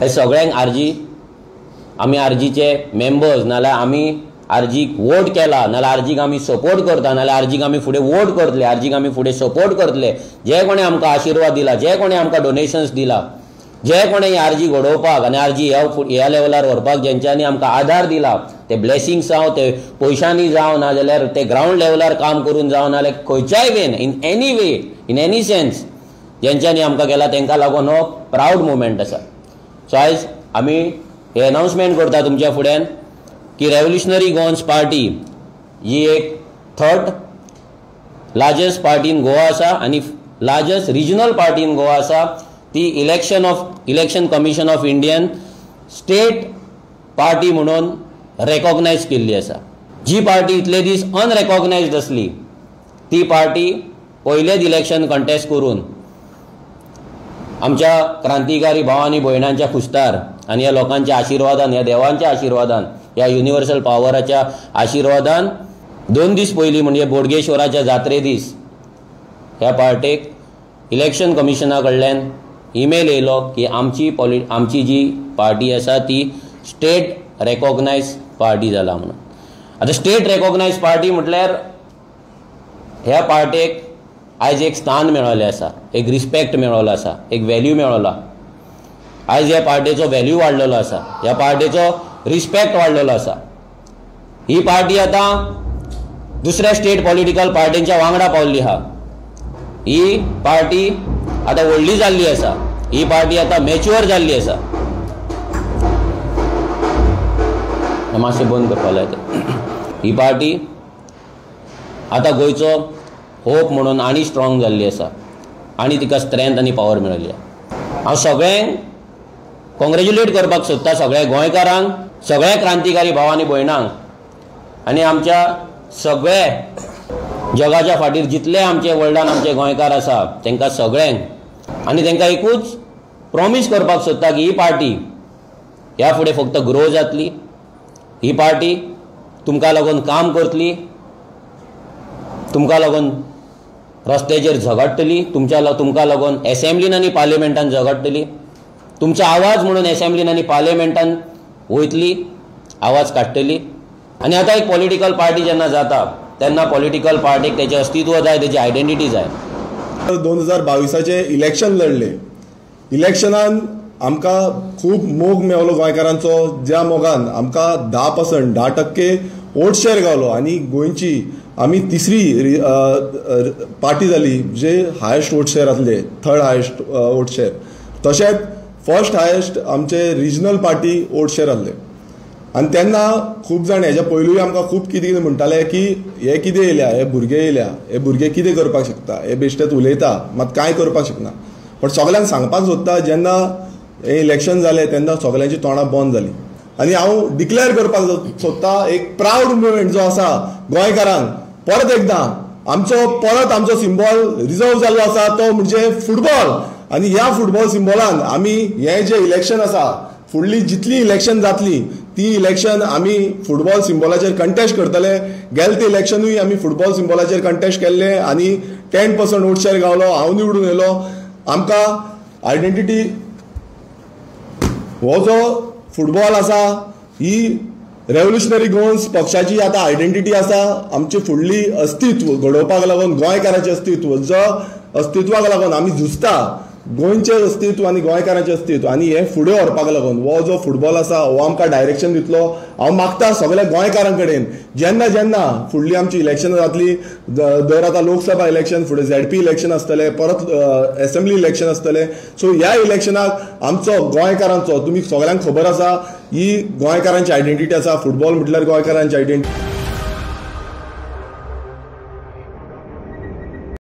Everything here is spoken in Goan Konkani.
हे सगळ्यांक आरजी, आमी आरजीचे मेंबर्स, नाल्यार आमी आरजीक वोट केला, नाल्यार आरजीक आमी सपोर्ट करता, नाल्यार आरजीक आमी फुडें वोट करतले, आरजीक आमी फुडें सपोर्ट करतले. जे कोणें आमकां आशिर्वाद दिला, जे कोणें आमकां डोनेशन्स दिला, जे कोणें ही आरजी घडोवपाक आनी आरजी ह्या लेवलार व्हरपाक जेंच्यांनी आमकां आदार दिला, ते ब्लेसिंग्स जावं, ते पयशांनी जावं, नाजाल्यार ते ग्रावंड लेवलार काम करून जावं, नाल्यार खंयच्याय when, in any way, in any sense जेंच्यांनी आमकां केला तांकां लागून हो प्रावड मुवमेंट आसा. सो आयज आमी हे अनावन्समेंट करता तुमच्या फुड्यान की रेव्होल्युशनरी गोवन्स पार्टी ही एक third largest party in Goa आसा आनी largest regional party in Goa आसा. ती election commission of Indian state party म्हणून रेकॉग्नायज केल्ली आसा. जी पार्टी इतले दीस अनरेकॉग्नायज्ड आसली ती पार्टी पयलेच इलेक्शन कंटेस्ट करून आमच्या क्रांतिकारी भाव आनी भयणांच्या खुस्तार आनी ह्या लोकांच्या आशिर्वादान, ह्या देवांच्या आशिर्वादान, ह्या युनिवर्सल पावराच्या आशिर्वादान 2 दीस पयलीं म्हणजे बोडगेश्वराच्या जात्रे दीस ह्या पार्टेक इलेक्शन कमिशना कडल्यान ईमेल येयलो की आमची जी पार्टी आसा ती स्टेट रेकॉग्नायज पार्टी जाला म्हणून. आतां स्टेट रेकॉग्नायज पार्टी म्हटल्यार ह्या पार्टेक आयज एक स्थान मेळिल्लें आसा, एक रिस्पेक्ट मेळिल्लो आसा, एक व्हॅल्यू मेळिल्लो. आयज ह्या पार्टेचो व्हॅल्यू वाडलेलो आसा, ह्या पार्टेचो रिस्पेक्ट वाडलेलो आसा. ही पार्टी आतां दुसऱ्या स्टेट पॉलिटिकल पार्टींच्या वांगडा पावल्ली आहा. ही पार्टी आतां व्हडली जाल्ली आसा, ही पार्टी आतां मॅच्युअर जाल्ली आसा. मातशें बंद करपाक लायता. ही पार्टी आतां गोंयचो होप म्हणून आनी स्ट्रॉंग जाल्ली आसा आनी तिका स्ट्रेंथ आनी पावर मेळिल्ली आसा. हांव सगळ्यांक कॉंग्रेच्युलेट करपाक सोदता, सगळ्या गोंयकारांक, सगळ्या क्रांतिकारी भाव आनी भयणांक आनी आमच्या सगळे जगाच्या फाटीर जितले आमचे वर्ल्डान आमचे गोंयकार आसा तांकां सगळ्यांक, आनी तांकां एकूच प्रॉमीस करपाक सोदता की ही पार्टी ह्या फुडें फक्त ग्रो जातली, ही पार्टी तुमकां लागून काम करतली, तुमकां लागून रस्त्याचेर झगडटली, तुमकां लागून एसेंब्लीन आनी पार्लिमेंटान झगडटली, तुमचो आवाज म्हणून एसेंब्लीन आनी पार्लिमेंटान वयतली, आवाज काडटली. आनी आतां एक पॉलिटिकल पार्टी जेन्ना जाता तेन्ना पॉलिटिकल पार्टीक तेचें अस्तित्व जाय, तेची आयडेंटिटी जाय. 2022 इलेक्शन लढले, इलेक्शनान आमकां खूब मोग मेवलो गोंयकारांचो, ज्या मोगान आमकां 10% 10% वोट शेअर गावलो आनी गोंयची आमी तिसरी पार्टी जाली जे हायस्ट वोट शेअर आसले, थर्ड हायस्ट वोट शेअर. तशेंच फर्स्ट हायस्ट आमचे रिजनल पार्टी वोट शेअर आसले. आनी तेन्ना खूब जाण हेज्या पयलूय आमकां खूब कितें कितें म्हणटाले की हे कितें येयल्या, हे भुरगे येयल्या, हे भुरगे कितें करपाक शकता, हे बेश्टेच उलयता मात कांय करपाक शकना. पण सगल्यांक सांगपाक सोदता, जेन्ना हें इलेक्शन जालें तेन्ना सगल्यांची तोंडां बंद जालीं. आनी हांव डिक्लेअर करपाक सोदता एक प्रावड मुवमेंट जो आसा गोंयकारांक, परत एकदां आमचो परत आमचो सिंबॉल रिजर्व जाल्लो आसा तो म्हणजे फुटबॉल. आनी ह्या फुटबॉल सिंबॉलान आमी हें जें इलेक्शन आसा, फुडली जितली इलेक्शन जातली ती इलेक्शन आमी फुटबॉल सिंबॉलाचेर कंटेस्ट करतले. गेले ते इलेक्शनूय आमी फुटबॉल सिंबॉलाचेर कंटेस्ट केल्ले आनी 10% वोट शेअर गावलो, हांव निवडून येयलो. आमकां आयडेंटिटी हो जो फुटबॉल आसा ही रेव्होल्युशनरी गोवन्स पक्षाची आतां आयडेंटिटी आसा. आमची फुडली अस्तित्व घडोवपाक लागून, गोंयकाराचें अस्तित्व, जो अस्तित्वाक लागून आमी झुजता, गोंयचें अस्तित्व आनी गोंयकारांचें अस्तित्व, आनी हें फुडें व्हरपाक लागून हो जो फुटबॉल आसा हो आमकां डायरेक्शन दितलो. हांव मागता सगळ्या गोंयकारां कडेन, जेन्ना जेन्ना फुडली आमची इलेक्शनां जातली, दर आतां लोकसभा इलेक्शन, फुडें झेडपी इलेक्शन आसतलें, परत एसेंब्ली इलेक्शन आसतलें, सो ह्या इलेक्शनाक आमचो गोंयकारांचो, तुमी सगळ्यांक खबर आसा ही गोंयकारांची आयडेंटिटी आसा, फुटबॉल म्हटल्यार गोंयकारांची आयडेंटिटी.